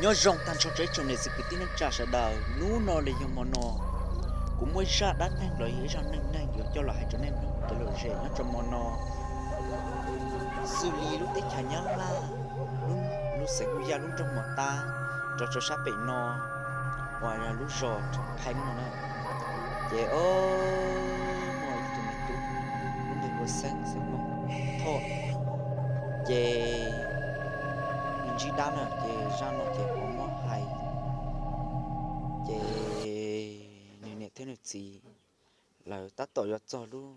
Nyob zoo tag nrho rau ib tsoom niam txiv kwv tij neej tsa sawv daws, hnub no los yog hmo no, kuv muaj ib zaj dab neeg los yog ib zaj neej neeg yuav coj los hais rau nej mloog kev lom zem nyob rau hmo no. Xws li lub teb chaws Nyab Laj, lub xeev Hum Yaj lub nroog Mos Tas, rau rau sab pem no uas yog lub zos Rhoom Pheeb no na. Ces o, muaj ib tug me tub, lub npe hu ua Xeeb, Xeeb Moog Thoj. Ces nws ntsib dab na, ces zaj no ces kuv muab hais, ces nws niam thiab nws txiv lawv tab tom yuav txog lub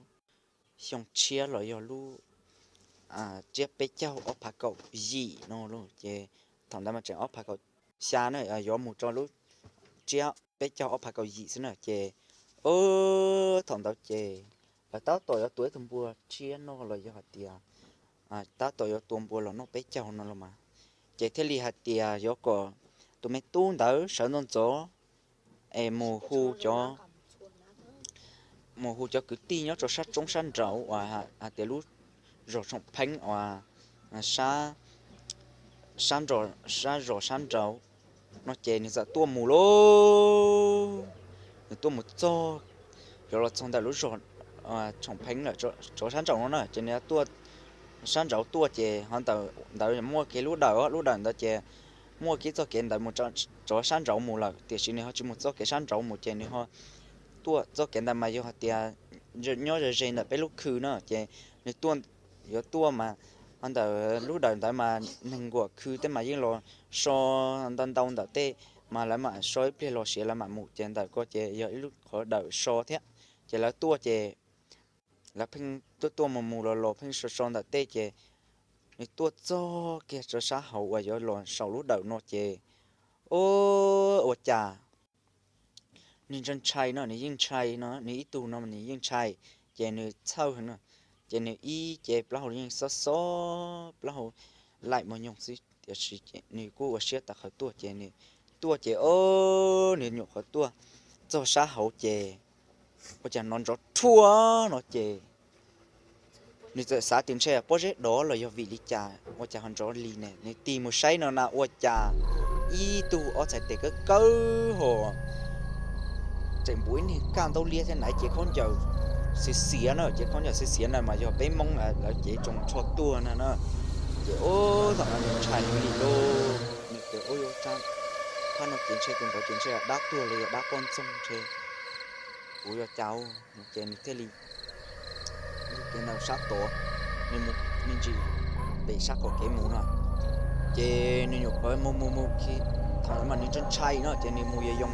xyoo tshiab los yog lub tsiab peb caug ob phav kaum yim no lauj. Ces thaum ntawd mas tseem ob phav kaum xya na, yuav mus rau lub tsiab peb caug ob phav kaum yim xwb na. Ces thaum ntawd ces lawv tab tom yuav tua ib tug npua tshiab noj los yog hais tias tab tom yuav tua npua los noj peb caug no los mas, ces thiaj li hais tias yuav kom tus me tub ntawd sawv ntxov ntxov es mus hu cov mus hu cov kwv tij nyob rau sab roob sab nraud uas hais tias lub zos Rhoom Pheeb uas sab sab nraud, sab zos sab nraud no. Ces nws txawm tuaj mus lauj. Nws tuaj mus txog, yuav los txog ntawm lub zos Rhoom Pheeb lawm, rov sab nraud no na, ces nws tuaj sab nraud tuaj ces ho ntawm ntawd muaj kev lub dawm, lub dawm ntawd ces muaj kev txoj kev ntawd mus rov sab nraud mus lawm, tiam sis nws ho tsis mus txoj kev sab nraud mus ces nws ho tuaj txoj kev ntawd mas yog hais tias nyob ze ze ntawm peb lub khw na. Ces nws tuaj, yuav tuaj mas ho ntawm lub dawm ntawd mas neeg nkuam khw tej mas yeej los so ntau ntau ntawm tej, mas lawv mam so ib pliag los siav lawv mam mus, ces ntawm ko ces yog ib lub qhov dawm so thiab. Ces lawv tuaj ces lawv pheej tuaj tuaj mus mus los los pheej so so ntawm tej ces nws tuaj txog kiag rau sab hauv uas yuav los saum lub dawm no ces o, ua cas nws ntshai ntshai no, nws yeej ntshai no, nws ib tug no nws yeej ntshai, ces nws txhawj no, ces nws ib ce plaub hau yeej xob xob plaub hau laim mos nyoog xwb, tiam sis nws kuj ua siab tawv qhawv tuaj ces nws tuaj ces o, nws nyuam qhuav tuaj txog sab hauv ces ua cas hnov nrov rhuaj no ces nws txawm xav tias ntshe pob zeb dov los yog vim li cas ua cas ho nrov li ne. Nws tig mus saib no na ua cas ib tug ob txhais tes kawb kawb ho tseem npuv ib niag kaj ntaub liab thiab na, cev khaub ncaws xiav xiav na, cev khaub ncaws xiav xiav na mas yog peb Hmoob lawv cev tsoos tsho tuag na na. Ces ub, thaum no nws ntshai heev li lauj, nws tias ub, yuav tsab phab no ces ntshe tus ntawd ces ntshe dab tuag los yog dab poj ntxoog ntshe kuv yuav cas. Ces nws thiaj li ua kev ntawm sab tod, nws mus me ntsis pem sab qaum kev mus no. Ces nws nyuam qhuav mus mus mus khi, thaum ntawd mas nws ntshai ntshai no ces nws mus yoov yoov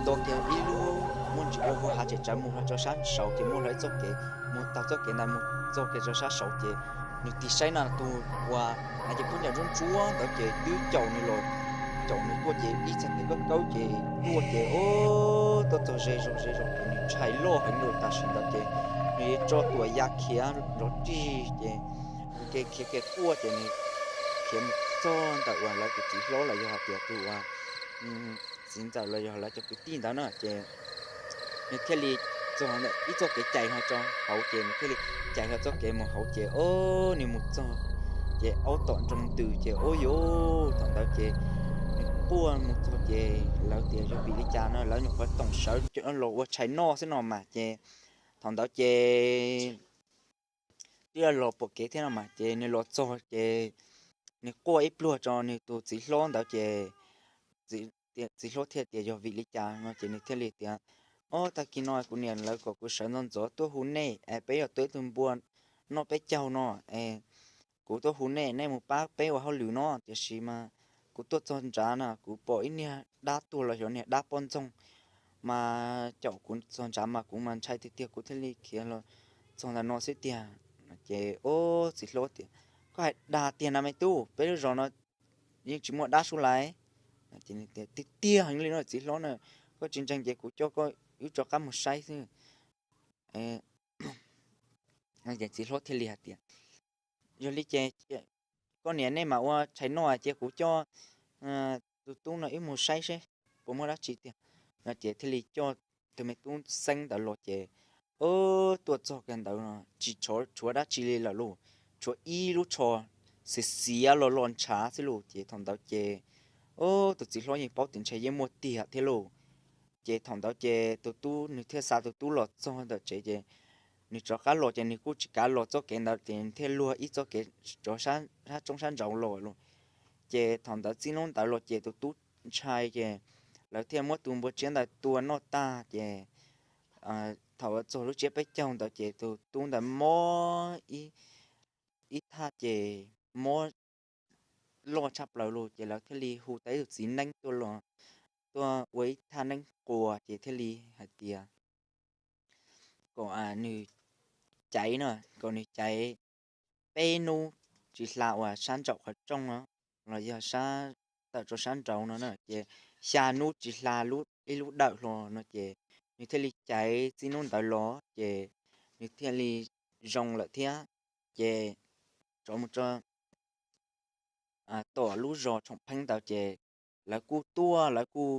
tau kiag ib lub muaj ntsis ua hauv hav tseem tsawv mus rau sab saud ces muaj ib txoj kev mus taug txoj kev ntawd mus txog kiag rau sab saud ces nws tig saib na tus uas hais tias khaub ncaws ntsuab ntsuab ntawd ces twb caum nws los, caum nws tuaj ces ib txhais tes kawb kawb ces tuaj ces ub, tuaj txog ze zog ze zog ces nws ntshai loj heev lawm tam sim ntawd ces nws tso tuam ya khiav nrov rig ces nws khiav khiav tuaj ces nws khiav mus txog ntawm uas lawv tus txiv hlob los yog hais tias tus uas txiv ntxawm los yog lawv cov kwv tij ntawd na ces nws thiaj li txog ib txoj kev cais ho rau hauv ces nws thiaj li cais ho txoj kev mus hauv ces ub, nws mus txog ces aub tom nroo ntws ces ub yuv, thaum ntawd ces nws quaj mus txog ces lawv tias yog vim li cas no lawv nyuam qhuav toom sawv los ua tshais noj xwb no mas ces thaum ntawd ces twb los pom kev thiab no mas ces nws los txog ces nws quaj ib pluag rau nws tus txiv hlob ntawd ces txiv hlob thiaj tias yog vim li cas no ces nws thiaj li tias, ob, tag kis no kuv niam lawv kom kuv sawv ntxov ntxov tuaj hu nej es peb yuav tua ib tug npua noj peb caug no es kuv tuaj hu nej, nej mus pab peb ua hauj lwm no, tiam sis mas kuv tuaj txog nrad na kuv pom ib niag dab tuag los xyov niag dab poj ntxoog mas caum kuv txog nrad mas kuv mas ntshai tiag tiag kuv thiaj li khiav los txog ntawm no xwb tiag. Ces ub, txiv hlob tias, koj hais dag tiag na me tub, peb lub zos no yeej tsis muaj dab sub lais. Tiag tiag heev li no txiv hlob na, koj tsis ntseeg ces kuv coj koj wb rov qab mus saib xwb. Txiv hlob thiaj li hais tias, yog li ces koj niam nej mam ua tshais noj cia kuv coj tus tub no wb mus saib seb puas muaj dab tsi tiag. No ces thiaj li coj tus me tub Xeeb ntawd los ces, ub, tuaj txog kiag ntawd no tsis tshuav dab tsi li lawm lauj, tshuav ib lub tsho xiav xiav los los ntshav xwb lauj. Ces thaum ntawd ces Tus txiv hlob yeej paub tias ntshe yeej muaj tiag thiab lauj. Ces thaum ntawd ces tus tub nws thiaj xa tus tub los txog ntawm tsev ces nws rov qab los ces nws kuj tsis kav los txoj kev ntawd ces nws thiaj luag ib txoj kev rov sab roob sab nraud los lauj. Ces thaum ntawd txij hnub ntawd los ces tus tub ntshai ces lawv thiaj muab tus npua tsiab ntawd tua noj tag ces thaum txog lub tsiab peb caug ntawd ces tus tub ntawd mob ib thaj ces mob loj tshaj plaws lauj ces lawv thiaj li hu tau ib tug txiv neeb tuaj los, tuaj ua ib thaj neeb quas ces thiaj li hais tias kom nws caiv no, kom nws caiv peb hnub tsis hla uas sab ntsaum qhov rooj no los yog sab tawm rau sab nraud no na ces xya hnub tsis hla ib lub dawm hlo no ces nws thiaj li caiv txij hnub ntawd los ces nws thiaj li zoo lawm thiab. Ces rov mus rau tom lub zos Tshoom Pheeb ntawd ces lawv kuj tuaj lawv kuj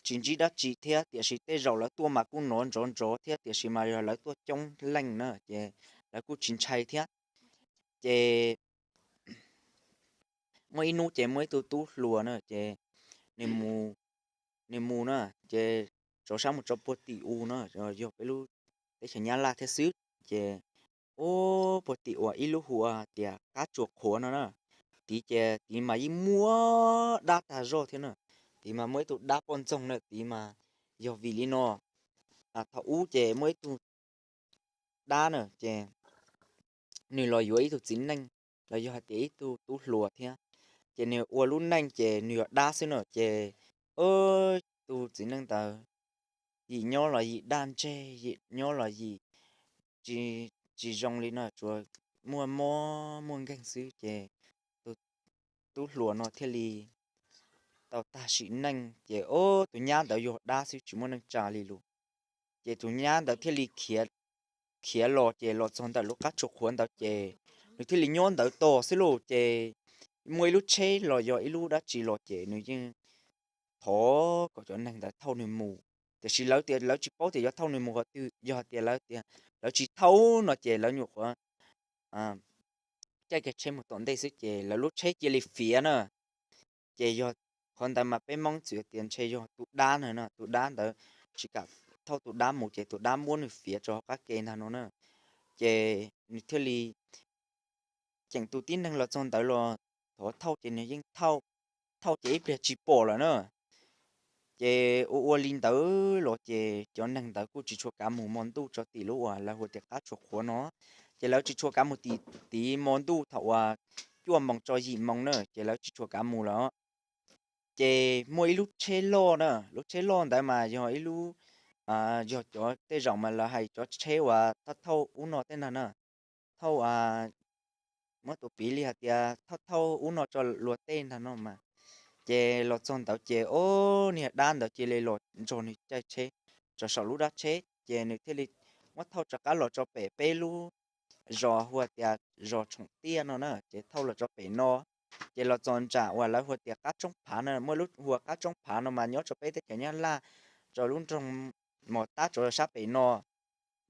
tsis ntsib dab tsi thiab tiam sis tej zaum lawv tuaj mas kuj hnov nrov nrov thiab tiam sis mas yog lawv tuaj coob leej na ces lawv kuj tsis ntshai thiab. Ces muaj ib hnub ces muaj ib tug tub hluas na ces nws mus na ces rov sab mus rau puag tim u na, yog peb lub teb chaws Nyab Laj thiab xwb ces ub puag tim uas ib lub hu ua tias Qab Tsuas Qhuav no na, tid ces tid mas yeej muaj dab tag zog thiab na. Tid mas muaj ib tug dab poj ntxoog na, tid mas yog vim li no, thaum ub ces muaj ib tug dab na ces nws los yuav ib tug txiv neej los yog hais tias ib tug tub hluas thiab ces nws ua lub neej ces nws yog dab xwb no ces tus txiv neej ntawd yim nyob los yim daj ntseg, yim nyob los yim tsis zoo li no, tsuas muaj mob muaj nkeeg xwb ces tus tub hluas no thiaj li tau tag sim neej ces tus nyab ntawd yog dab xwb tsis muaj neej tsa li lus. Ces tus nyab ntawd thiaj li khiav los ces los txog ntawm lub Qab Tsuas Qhuav ntawd ces nws thiaj li nyob ntawd tos xwb lauj ces muaj ib lub tsheb los yog ib lub dab tsi los ces nws yeej thov kom cov neeg ntawd thauj nws mus. Tiam sis lawv tias lawv tsis paub tias yuav thauj nws mus qhov twg, yog tias lawv tias lawv tsis thauj no ces lawv nyuam qhuav caij kiag tsheb mus tom ntej xwb ces lawv lub tsheb cia li fiav na. Ces yog qhov ntawd mas peb Hmoob txwm tias ntshe yog tus dab na, tus dab ntawd tsis kam thauj tus dab mus ces tus dab muab nws fiav rau hauv qab ke ntag no na. Ces nws thiaj li ceem tus tib neeg los txog ntawd los thov thauj ces nws yeej thauj, thauj ces ib pliag tsis pom lawm na. Ces ua ua li ntawd los ces cov neeg ntawd kuj tsis tshua kav mus hmo ntuj rau tim lub uas lawv hu tias Qab Tsuas Qhuav no, ces lawv tsis tshua kav mus tim tid hmo ntuj thaum uas cuaj moos txog yim moos na ces lawv tsis tshua kav mus lawm. Ces muaj ib lub tsheb loj na, lub tsheb loj ntawd mas yog ib lub, yog cov tej zaum mas lawv hais cov tsheb uas thauj thauj ub no tej ntag na, thauj, muab tus piv li hais tias thauj thauj ub no rau luag tej ntag no mas. Ces los txog ntawd ces ub niag dab ntawd cia li los nrog nws caij tsheb rau saum lub dab tsheb ces nws thiaj li muab thauj rov qab los rau pem peb lub zos hu tias zos Tshoom Tiaj no na ces thauj los rau pem no. Ces los txog nram uas lawv hu tias Qab Tsoob Phav no, muaj lub hu ua Qab Tsoob Phav no mas nyob rau peb teb chaws Nyab Laj rau lub nroog Mos Tab rau sab pem no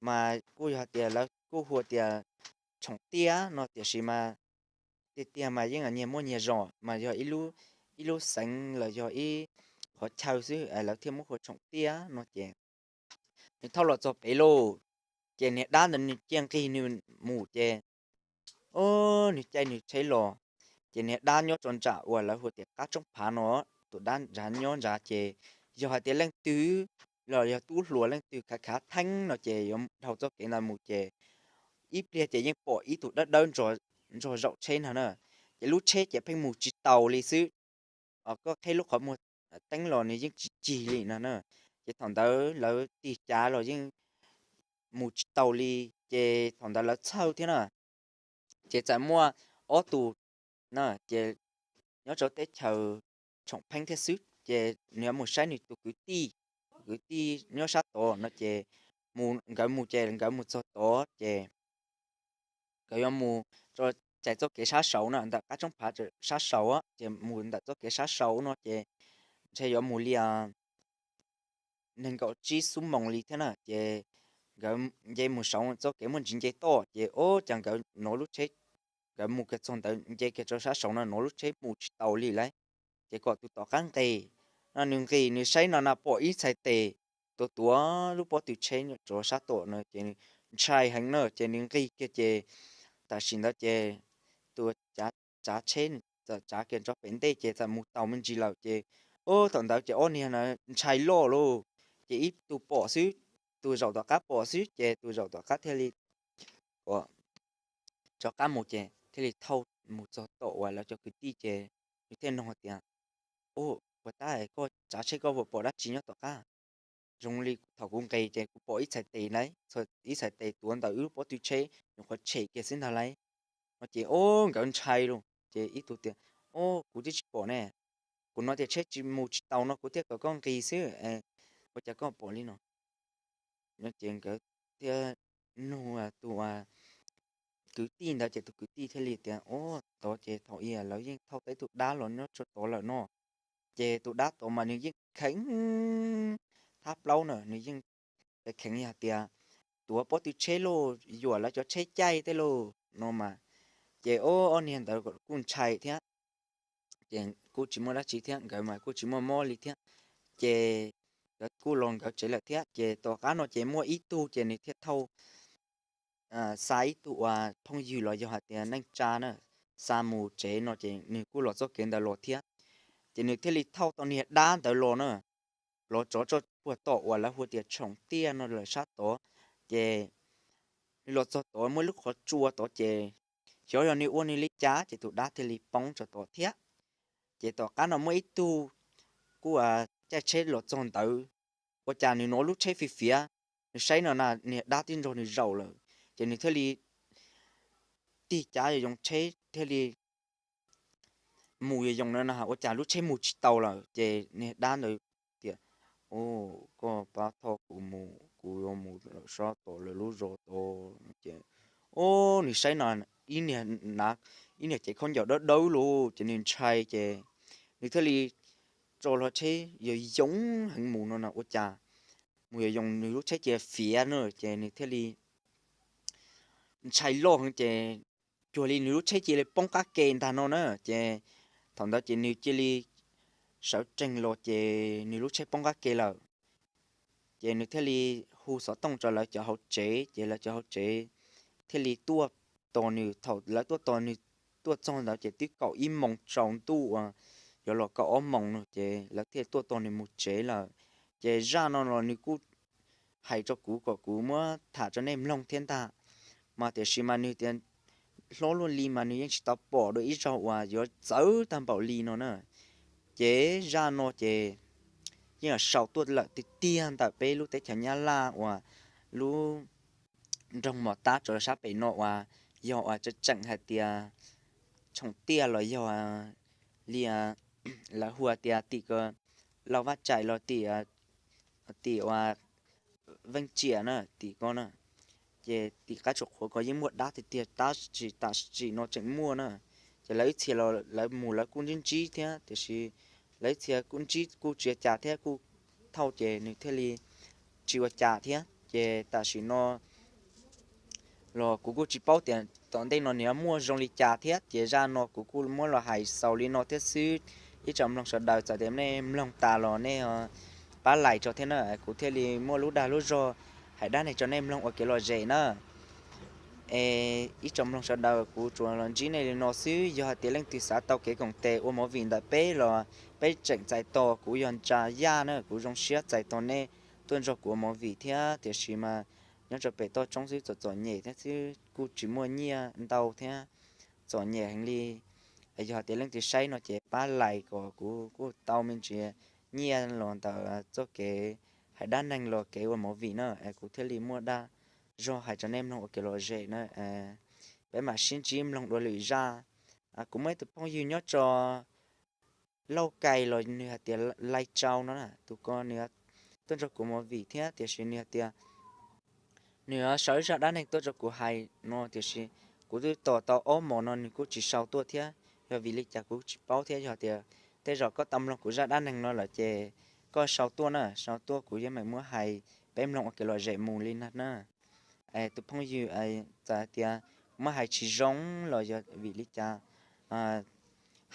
mas kuj yog hais tias lawv kuj hu tias Tshoom Tiaj no tiam sis mas tiag tiag mas yeej nyias muaj nyias zos mas yog ib lub xeev los yog ib qhov chaw xwb lawv thiaj muab hu ua Tshoom Tiaj no ces nws thauj los txog pem lauj. Ces niag dab ntawd nws cia nqig nws mus ces ub nws caij nws tsheb los. Ces niag dab nyob rau nram uas lawv hu tias Qab Tsoob Phav no, tus dab ntawd nyob nrad ces yog hais tias leej twg los yog tub hluas leej twg khav khav theeb no ces yuav dhau txoj kev ntawd mus ces ib pliag ces yeej pom ib tug dawb dawb nrog zaum tsheb ntag na. Ces lub tsheb ces pheej mus tsis taus li xwb, koj qheb lub qhov muag teeb los nws yeej tsis cig li no na. Ces thaum ntawd lawv tig cav los yeej mus tsis taus li. Ces thaum ntawd lawv txhawj thiab na, ces txawm muaj ob tug na, ces nyob rau teb chaws Tshoom Pheeb thiab xwb ces nws yuav mus saib nws tus kwv tij, kwv tij nyob sab tod no ces nkawd mus ces nkawd mus txog tod ces nkawd yuav mus rau cais txoj kev sab saud na, ntawm Qab Tsoob Phav sab saud ces mus ntawm txoj kev sab saud no ces ntshe yuav mus li nees nkaum tsib xuab moos li thiab na. Ces nkawd nce mus saud txoj kev muaj ntsis nce toj ces ub cas nkawd nov lub tsheb, nkawd mus kiag txog ntawd nce kiag rau sab saud no nov lub tsheb mus tsis taus li lauj. ces kom tus tom qab nqis. No nws nqis nws saib no na pom ib txhais tes tuav tuav lub pob tw tsheb rau sab tom no ces ntshai heev na ces nws nqis kiag ces tam sim ntawd ces tus tsav tsheb txawm tsav kiag tso pem ntej ces txawm mus taus me ntsis lawm ces, ub, thaum ntawd ces ob niag no ntshai loj lauj. Ces ib tug pom xwb, tus zaum tom qab pom xwb ces tus zaum tom qab thiaj li rov qab mus ces thiaj li thauj mus txog tom uas lawv cov kwv tij ces nws thiaj nug hais tias, ub, puas tab koj tsav tsheb koj puas pom dab tsi nyob tom qab? Zoo li thaum kuv nqis ces kuv pom ib txhais tes na, ib txhais tes tuav ntawm wb lub pob tw tsheb nyuam qhuav tshem kiag xwb ntag lauj. No ces ub nkawd ntshai lauj ces ib tug tias, ub, kuv twb tsis pom ne, kuv no tias tsheb tsis mus tsis taus no kuv thiaj kom koj nqis xwb, ua cas koj pom li no? No ces nkawd thiaj nug tus kwv tij ntawd ces tus kwv tij thiaj li tias, ub, tod ces thaum i lawv yeej thauj tau ib tug dab los nyob rau tod lawm no. Ces tus dab tod mas nws yeej kheev thab plaub na, nws yeej kheev yog tias tuav pob tw tsheb lauj, yuam lawv cov tsheb caij tej lauj no mas. Ces ob niag ntawd kuj ntshai thiab, ces kuj tsis muaj dab tsi thiab, nkawd mas kuj tsis muaj mob li thiab. Ces nkawd kuj los nkawd tsev lawm thiab. Ces tom qab no ces muaj ib tug ces nws thiaj thauj xa ib tug uas phooj ywg los yog hais tias neej tsa na, xa mus tsev no ces nws kuj los txoj kev ntawd los thiab. Ces nws thiaj li thauj tau niag dab ntawd los na, los tso rau puag tom uas lawv hu tias tshoom tiaj no lawm sab tod. Ces nws los txog tod muaj lub qhov tsua tod ces xyov yog nws ua nws li cas ces tus dab thiaj li poob rau tod thiab. Ces tom qab no muaj ib tug kuj caij tsheb los txog ntawd, ua cas nws hnov lub tsheb fiv fiav, nws saib no na niag dab twb nrog nws zaum lawm, ces nws thiaj li tig cav yoos tsheb thiaj li mus yoos yoos no na ua cas lub tsheb mus tsis tau lawm ces niag dab ntawd tias, ub, koj pab thauj kuv mus, kuv yuav mus lawm sab tom lawv lub zos tod. Ces ub nws saib no ib niag cev khaub ncaws dawb dawb lauj ces nws ntshai ces nws thiaj li tso hlo tsheb yoos yoos heev mus no na ua cas mus yoos yoos nws lub tsheb cia li fiav na ces nws thiaj li ntshai loj heev ces cuag li nws lub tsheb cia li poob qab ke ntag no na. Ces thaum ntawd ces nws cia li sawv tsees los ces nws lub tsheb poob qab ke lawm. Ces nws thiaj li hu xov tooj rau lawv cov hauv tsev ces lawv cov hauv tsev thiaj li tuaj tos nws. Thaum lawv tuaj tos nws tuaj txog ntawd ces twb kaum ib moos tsaus ntuj uas yuav los kaum ob moos no ces lawv thiaj tuaj tos nws mus tsev lawm. Ces zaj no los nws kuj hais rau kuv kom kuv muab tham rau nej mloog thiab ntag. Mas tiam sis mas nws tias hlob luaj li mas nws yeej tsis tau pom dua ib zaug uas yuav txawv tag npaum li no na. Ces zaj no ces yeej sau tuaj lawm tiag tiag ntawm peb lub teb chaws Nyab Laj uas lub nroog Mos Tab rau sab pem no uas yog uas tseem hais tias tshoom tiaj los yog li lawv hu tias tim Lauj Vaj Tsaim los tim uas Veej Tsiam na tim ko na. Ces tim qab tsuas qhuav ko yeej muaj dab tiag tiag tab sis tam sim no tseem muaj na. Ces lawv ib txhia los lawv mus lawv kuj ntsib ntsib thiab tiam sis lawv ib txhia kuj ntsib kuj tsis ua cas thiab kuj thauj ces nws thiaj li tsis ua cas thiab. Ces tam sim no los kuv kuj tsis paub tias tom ntej no nws yuav muaj zoo li cas thiab ces zaj no kuv kuj muab los hais xaus li no thiab xwb. Ib tsoom mloog sawv daws txawm tias nej mloog tas los nej pab like tso thiab na kuv thiaj li muaj lub dag lub zog hais dab neeg rau nej mloog ua kev lom zem na. Es ib tsoom mloog sawv daws kuv tsuas los ntsib nej li no xwb, yog hais tias leej twg xav tau kev koom tes ua movie ntawm peb los peb tseem txais tos kuv yog Ntsa Yaj na, kuv zoo siab txais tos nej tuaj nrog kuv ua movie thiab tiam sis mas nyob rau pem toj roob xwb txom txom nyem thiab xwb kuj tsis muaj nyiaj ntau thiab txom nyem heev li. Yog hais tias leej twg saib no ces pab like kom kuv kuj tau me ntsis nyiaj los ntawm txoj kev hais dab neeg los kev ua movie na es kuv thiaj li muaj dag zog hais rau nej mloog ua kev lom zem na. Peb mam sib ntsib mloog dua lwm zaj. Kuv muaj ib tug phooj ywg nyob rau Lauj Kais los nws hais tias Lai Tsau no na, tus ko nws tuaj nrog kuv movie thiab tiam sis nws hais tias nws sawv zaj dab neeg tuaj rau kuv hais no tiam sis kuv twb tos tau ob hmos no nws kuj tsis sau tuaj thiab. Yog vim li cas kuv tsis paub thiab, yog tias tej zaum koj tau mloog kuv zaj dab neeg no lawm ces koj sau tuaj na, sau tuaj kuv yeej meem muab hais peb mloog ua kev lom zem mus li na. Tus phooj ywg txawm hais tias kuv muab hais tsis zoo los yog vim li cas,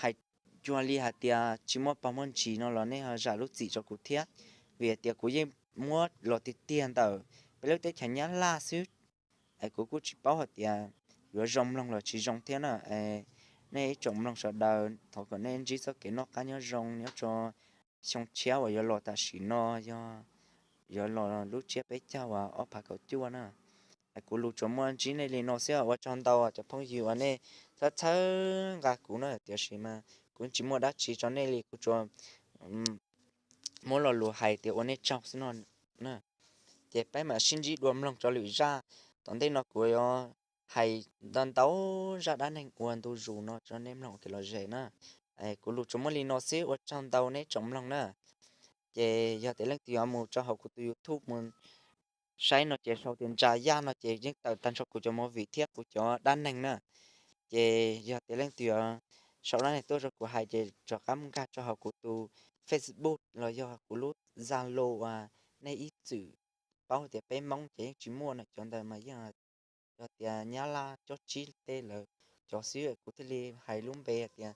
hais cuag li hais tias tsis muaj pog muaj ntsis no los nej ho zam lub txim rau kuv thiab, vim hais tias kuv yeej muab los tiag tiag ntawm peb lub teb chaws Nyab Laj xwb. Es kuv kuj tsis paub hais tias yuav zoo mloog los tsis zoo thiab na. Nej ib tsoom mloog sawv daws, thov kom nej ntsib txoj kev noj qab nyob zoo nyob rau xyoo tshiab uas yuav los tam sim no, yog yuav los lub tsiab peb caug uas ob phav kaum cuaj na. Kuv lus tsuas muaj ntsib nej li no xwb, ua tsaug ntau cov phooj ywg uas nej txhawb txhawb nqa kuv na, tiam sis mas kuv tsis muaj dab tsi rau nej li, kuv tsuas muab lo lus hais tias ua nej tsaug xwb no. Ces peb mam sib ntsib dua mloog rau lwm zaj. Tom ntej no kuv yuav hais ntau ntau zaj dab neeg ua ntu zus no rau nej mloog ua kev lom zem na. Kuv lus tsuas muaj li no xwb, ua tsaug ntau nej tsoom mloog na. Ces yog tias leej twg yuav mus rau hauv kuv tus YouTube mus saib no ces sau tias Ntsa Yaj no ces yeej tawm tag nrho kuv cov movie thiab kuv cov dab neeg na. Ces yog tias leej twg yuav sau dab neeg tuaj rau kuv hais ces rov qab mus nkag rau hauv kuv tus Facebook los yog kuv lub Zalo uas nej ib txwm paub tias peb Hmoob ces yeej tsis muaj na, cov ntawd mas yeej yog tias Nyab Laj cob tsib tej lawv cov xwb, kuv thiaj li hais lub npe tias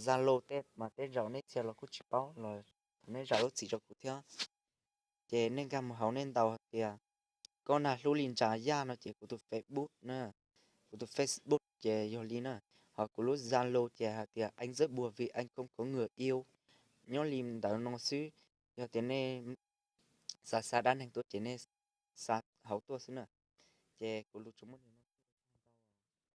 Zalo tej mas tej zaum nej txhia los kuj tsis paub los thov nej zam lub txim rau kuv thiab. Ces nej nkag mus hauv nej ntaus hais tias Koj Nag Hlub Li Ntsa Yaj no ces kuv tus Facebook na, kuv tus Facebook ces yog li na, ho kuv lub Zalo ces hais tias Anh Rất Buồn Vì Anh Không Có Người Yêu. Nyob li ntawd no xwb, yog tias nej xav xa dab neeg tuaj ces nej xa hauv tuaj xwb na. Ces kuv lus tsuas muaj li no.